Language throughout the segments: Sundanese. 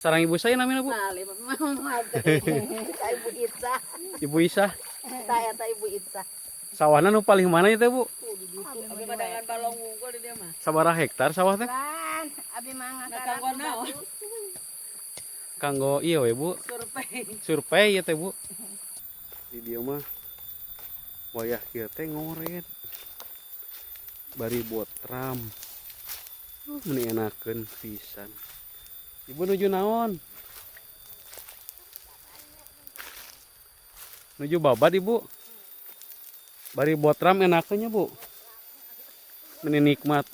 Sarang ibu saya namanya, Bu? Ibu Itza. Ibu Isa. Saya teh Ibu Itza. Sawahna nu paling mana itu, Bu? Abi madangan balong wungkul di dia mah. Sabaraha hektar sawah teh? Lan, abi mah kanggo naon? Kanggo iya we, Bu. Survei. Survei ya teh, Bu. Di dieu mah wayah kieu teh ngoret. Bari botram. Meni enakeun pisan. Ibu nuju naon? Nuju babat, Ibu. Bari botram enakeun nya, Bu. Meni nikmat.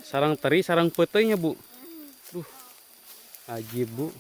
Sarang teri, sarang peuteuy nya, Bu. Duh. Ajib, Bu.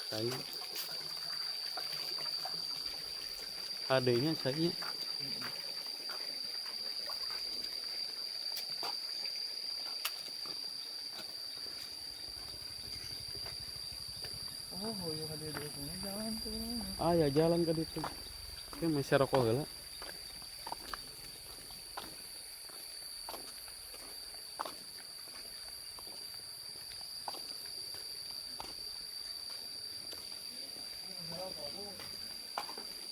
Saya adanya saya. Oh, iya ka dieu jalan tuh. Ah ya jalan ke ditu. Oke, masih rokok heula.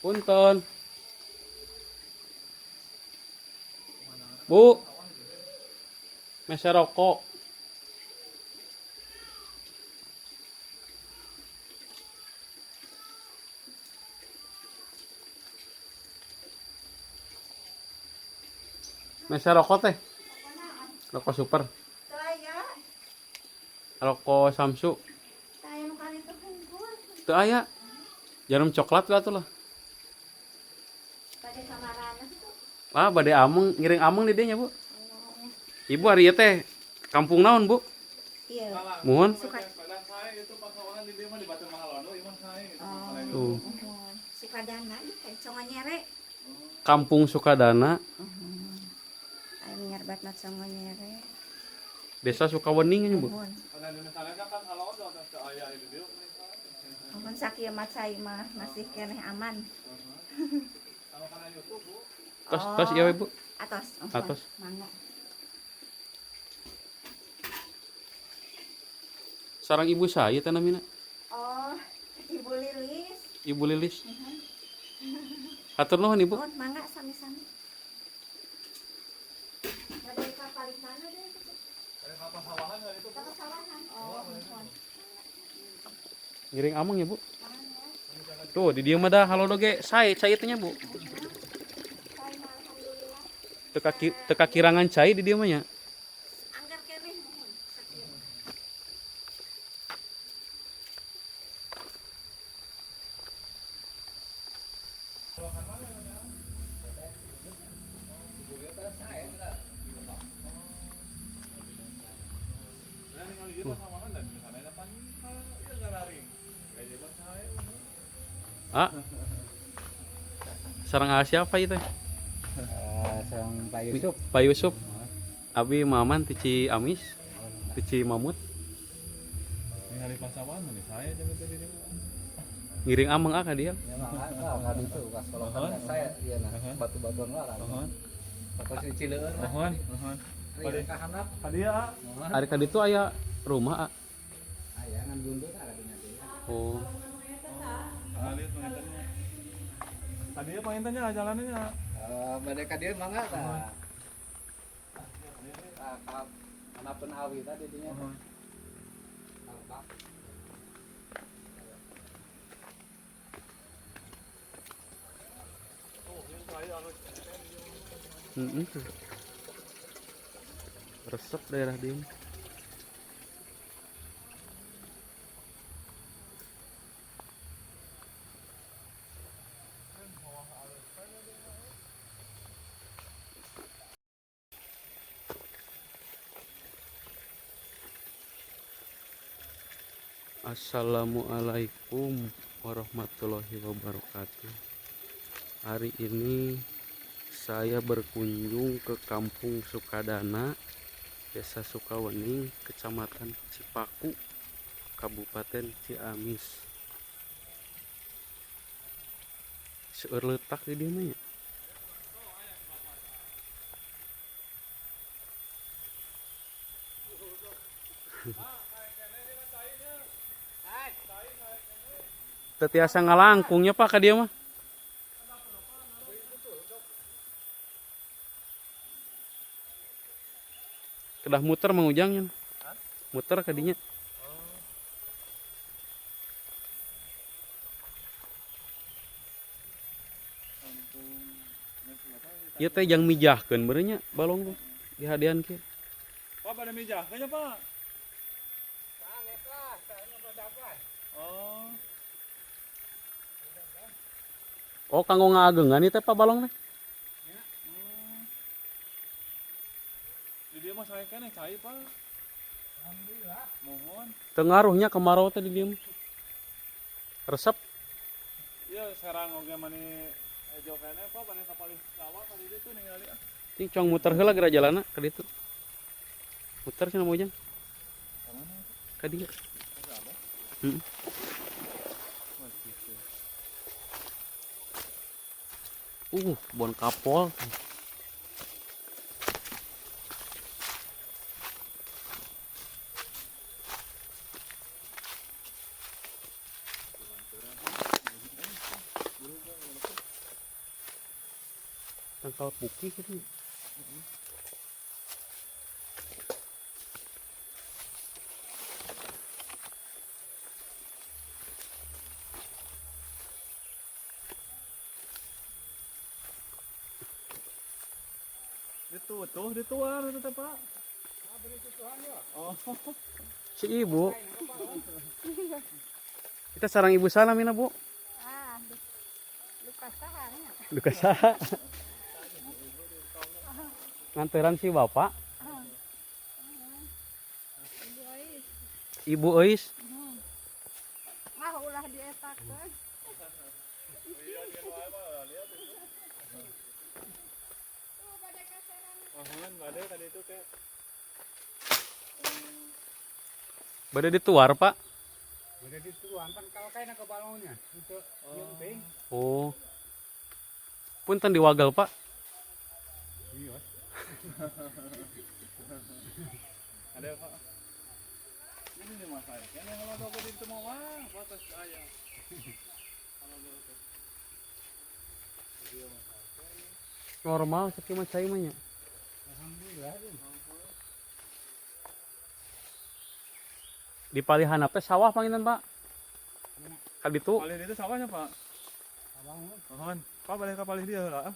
Punten. Bu. Meser rokok. Meser rokok teh. Rokok super. Saya, Rokok Samsu. saya nu kali itu hungkul. Teu aya. Jarum coklat lah tuh lah. Bade kamarana tuh. Ah, bade ameng, ngiring ameng di dieu nya, Bu. Ibu ari ieu teh kampung naon, Bu? Iya. Muhun. Suka Saya itu pasawahan di dieu mah di Batu Mahalono ieu mah saya gitu. Tuh. Sukadana Congonyere. Kampung Sukadana, Aing nyerbatna Congonyere. Desa Sukawening nya, Bu. Muhun. Karena di misalnya kan halodo teh aya di dieu. Muhun sakieu mah cai mah masih keneh aman. Kalau kana YouTube, Bu. Tos tos ieu we, Bu. Atos. Atos. Mangga. Sarang ibu saya teh namina. Oh, Ibu Lilis. Ibu Lilis. Hatur nuhun, Ibu. Muhun mangga sami-sami. Bade ka paling mana deh itu? Dari pasawahan kan itu. Ka pasawahan. Oh, muhun. Ngiring ameng ya, Bu. Tuh, di dieu mah dah halodo ge sae cai teh nya, Bu. Cai mah alhamdulillah. Teu kakirangan cai di dieu mah nya. Anggar keneh muhun sakieu. Dan ningali dieu pasawahan dan misalnya pan ieu gararing. Kayak mah saya. Ah. Sarang ah, siapa itu? Sang Pak Yusuf. Pak Yusuf. Abi Maman ti Ciamis, ti Cimamut, Ningali pasawahan mah saya jangan teh di dieu. ngiring ameng ah ka dieu. Ya mah nggak itu pas kalau kan saya iya nah batu-batuan lah. Muhun. Pas di Cileun mah. Muhun, muhun. Ari ka handap. Ka dieu ah. Ari ka ditu aya rumah ah. Aya ngan Ngan jundul tah kadinya teh. Oh. Alit pangintennya. Tadi ya pangintennya jalannya. Eh, bade ka dieu mangga tah. Tah ka hanapun awi tadi dinya. Tampak. Heeh. Resep daerah dieu. Assalamualaikum warahmatullahi wabarakatuh. Hari ini saya berkunjung ke Kampung Sukadana, Desa Sukawening, Kecamatan Cipaku, Kabupaten Ciamis. Seueur leutak di dieu mah nya. Teu tiasa ngalangkungnya, Pak, ka dieu mah. Kedah muter, Mang Ujang nya. Muter ka dinya. Ieu teh jang mijahkeun meureun nya balong teh di hadian kieu. Pak, pada mijahkeun Pak. Sanes lah, sanes pedagan. Oh. Oh, kanggo ngaagengan ieu teh, Pak, balong teh. Di dieu mah saya keneh cai, Pak. Alhamdulillah. Mohon. Teu ngaruhnya kemarau teh di dieu mah. Resep. Iya, serang oge mani ejo keneh, Pak, pada kapalih sawah ka dieu tuh ningali ah. Ini cong muter heula geura jalanna ka ditu. Muter cenah, Mang Ujang. Ka mana? Ka dieu. Ka abah? Heeh. Wah, gitu. Bon kapol. Tangkal puki gitu. Ditutuh, dituar itu teh, Pak. Oh. Si ibu. Kita sarang ibu salam ini, Bu. Ah, luka saha nya. Duka saha? Nganteran si bapak. Ibu Ois. Ibu Ois. Ah, ulah dietakeun. Mohon, bade tadi itu kayak Bade dituar, Pak. Bade dituan pan kalau kaina ke balongnya untuk yang teh. Oh. Punten diwagel, Pak. Iya. Ada, Pak. Ini nih mas saya. Ini kalau bapak di semua wah, batas saya. Kalau gitu. Normal sakieu mah cai mah nya. Alhamdulillah. Di palih handap teh sawah panginten, Pak. Ka ditu. Palih itu sawahnya, Pak. Abang. Mohon. Pak balik ke palih dia lah.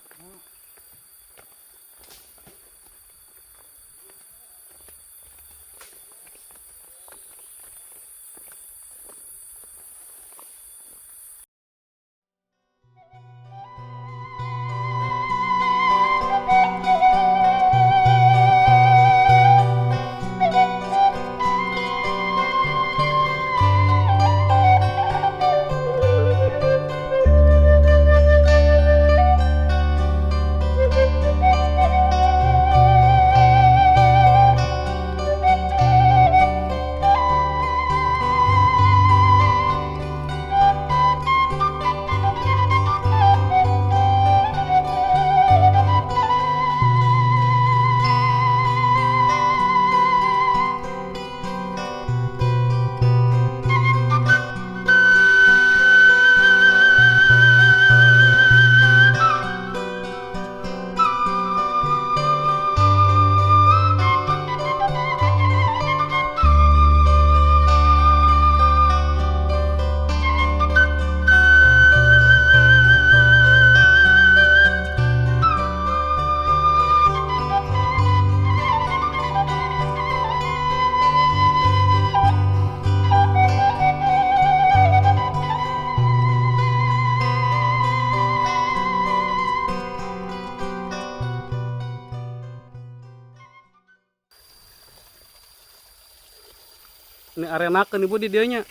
Arenakeun ibu di dieu nya.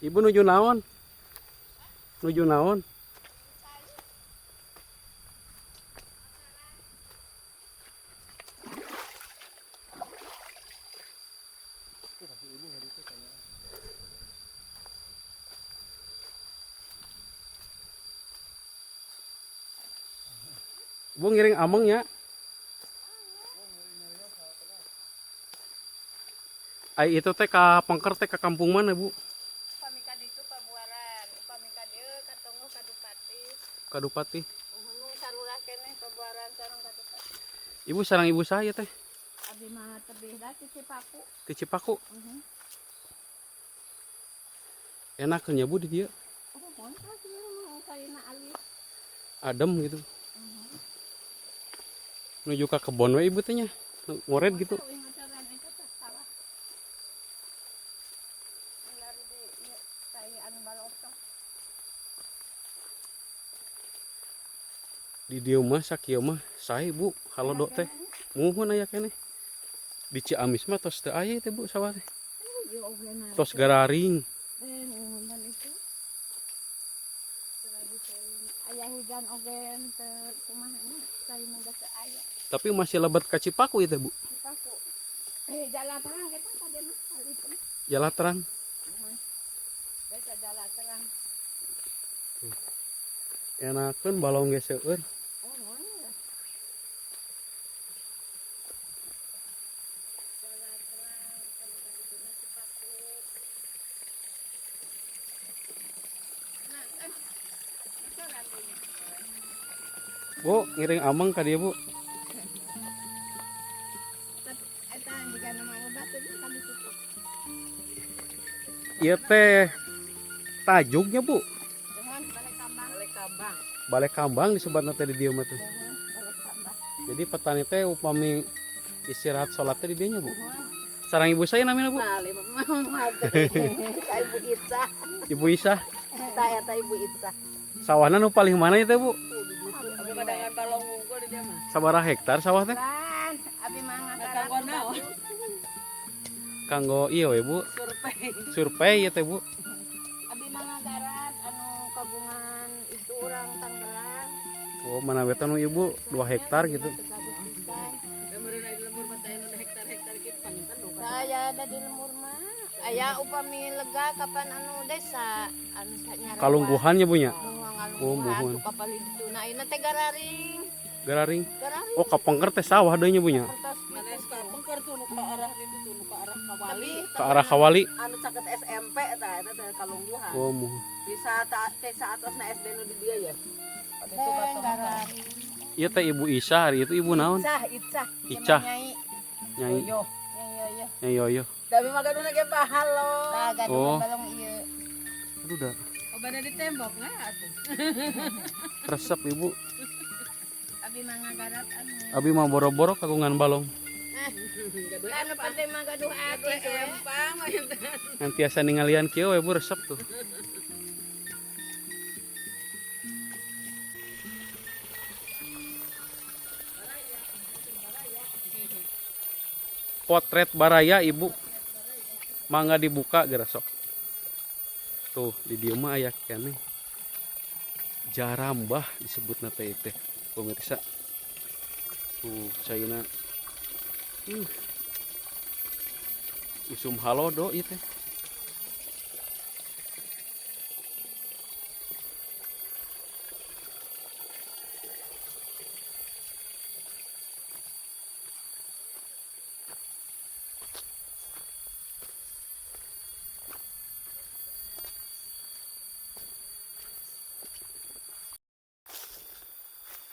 Ibu nuju naon? Nuju naon? Ibu ngiring ameng ya. Ai itu teh ka Pengker teh ka kampung mana, Bu? Upami ka ditu Pabuaran, upami ka dieu ka Tonggoh Kadupati. Kadupati. Mung sarurah keneh Pabuaran sareng Kadupati. Ibu sareng ibu saya teh Abi mah tebih da ti Cipaku. di Cipaku. Enak nya Bu di dieu. Oh, mohon lah ieu mah kaina alis. Adem gitu. Nuju ka kebon we ibu teh nya. Ngored gitu. Uing ngocoran eta teh sawah. Lari di ieu tai anu balotok. Di dieu mah sakieu mah sae Bu, halodo teh. Muhun aya keneh. Di Ciamis mah tos teu aya teh Bu sawah teh. Ieu oge na. Tos gararing. Eh, muhun itu. Aya hujan oge teu kumaha nya, caina da teu aya. Tapi masih lebat ka Cipaku ieu teh Bu. Cipaku. Eh, jalan terang kita tadi mah kali itu. Jalan terang. Desa jalan terang. Enakeun balong ge seueur. Oh, mana? Jalan terang, kalau tadi itu mah Cipaku. Nah, kan. Itu rambutnya. Bu, ngiring ameng ka dieu Bu. Tapi eta jika nama obat itu kami tutup. Ieu teh tajugnya Bu. Mohon balik kambang. Balik kambang. Balai kambang disebutna teh di dieu mah teh. Mohon balik kambang. Jadi petani teh upami istirahat sholat teh di dieu nya Bu. Sarang ibu saya namanya Bu. Nah, lima Saya Ibu Ica. Ibu Isa. Saya teh Ibu Ica. Sawahna nu paling mana itu Bu? Abi madangan balong unggul di dia mah. Sabaraha hektar sawah teh? Lan, abi mah ngangkaran. Kanggo naon? Kanggo ieu we Bu, Survei. survei ieu teh Bu. Abi mah ngagarat anu kagungan itu orang Tangerang. Oh, mana we teh nu ibu 2 hektar gitu. Lembur mah teh nu hektar-hektar gitu panginten nu. Saya ada di lembur mah. Aya upami lega kapan anu desa anu sanyarawan. Kalungguhan ya Bu nya? Kalungguhan. Oh, muhun. Tuh kapal itu nah ayeuna teh gararing. Gararing. Gararing. Oh, kapengker teh sawah deui nya Bu nya. Kertas Mana gitu. suka pengker tuh nu ka arah itu tuh nu ka arah Kawali. Ke arah Kawali. Anu caket SMP tah eta teh kalungguhan. Oh, muhun. Bisa teh saatosna SD nu di dieu ya. Teh gararing. Ieu teh Ibu Isa hari itu Ibu naon? Icah, Icah. Icah, Nyai. Nyai, Yo. Nyai yo yo. Nyai Yoyo. Tapi magaduna ge bahalo. Tah gaduh Oh. balong ieu. Aduh dah, Obana di tembok nah atuh. resep Ibu. Abi mah ngagarat anu. Abi mah boro-boro kagungan balong. Anu penting mah gaduh ati we. Empang mah Ngan tiasa ningalian kieu we Bu resep tuh. Potret baraya Ibu. Mangga dibuka geura sok. Tuh di dieu mah aya keneh. Jarambah disebutna teh teh pemirsa. Tuh caina. Usum halodo ieu teh.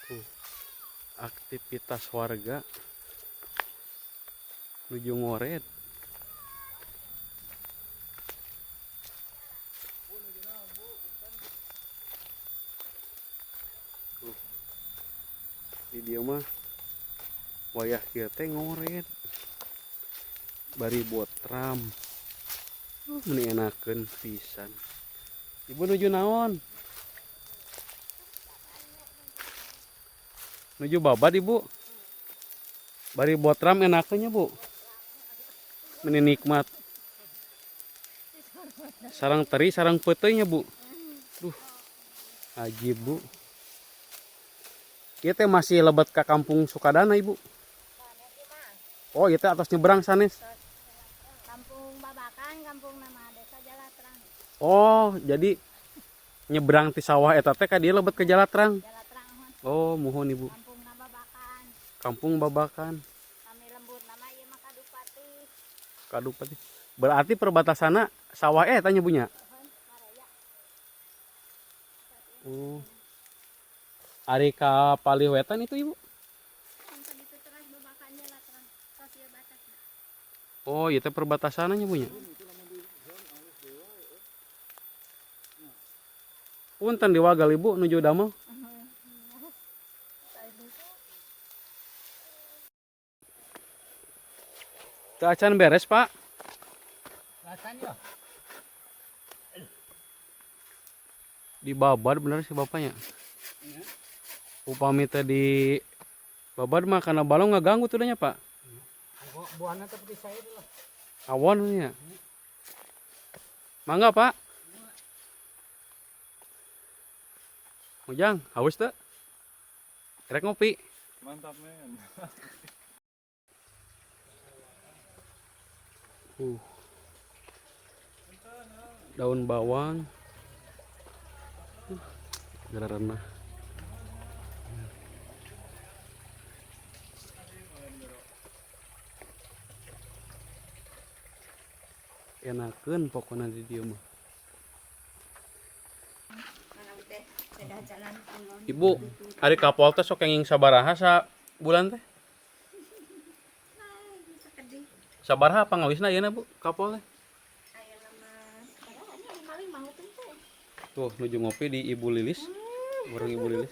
Tuh, aktivitas warga nuju ngored. Tuh. Di dieu mah wayah kieu teh ngored. Bari botram. Meni enakeun pisan. Ibu nuju naon? Nuju babad Ibu. Bari botram enakeun nya, Bu. Meni nikmat. Sarang teri, sarang peuteuy nya, Bu. Duh. Ajib, Bu. Ieu teh masih lebet ke kampung Sukadana, Ibu. Oh, ieu teh atos nyebrang sanes. Kampung Babakan, kampung nama desa Jalatrang. Oh, jadi nyebrang ti sawah eta teh ka dieu lebet ke Jalatrang. Jalatrang muhun. Oh, muhun Ibu. Kampung nama Babakan. Kampung Babakan. Kami lembur nama ieu mah Kadupati. Kadupati. Berarti perbatasanna sawah eta nya, Bu, nya? Oh. Ari ka palih wetan itu, Ibu? Kan segitu terus Babakan Jalatrang. Tos ieu batasna. Oh, ieu teh perbatasanna nya, Bu, nya. Punten diwagal Ibu nuju damel. Teu acan beres, Pak. Acan yo. Dibabad bener si bapaknya. Upami teh di babad mah kana balong ngaganggu tuh nya, Pak. Buahna teh putih saya lah. Awon nya. Mangga, Pak. Ujang, haus teu? Rek ngopi. Mantap men. Daun bawang. Gererenah. Enakeun pokona di dieu mah. Ibu, ari kapol teh sok kenging sabaraha sa bulan teh? Sabaraha pangawisna ayeuna, Bu, kapol teh? Tuh, nuju ngopi di Ibu Lilis. Warung Ibu Lilis.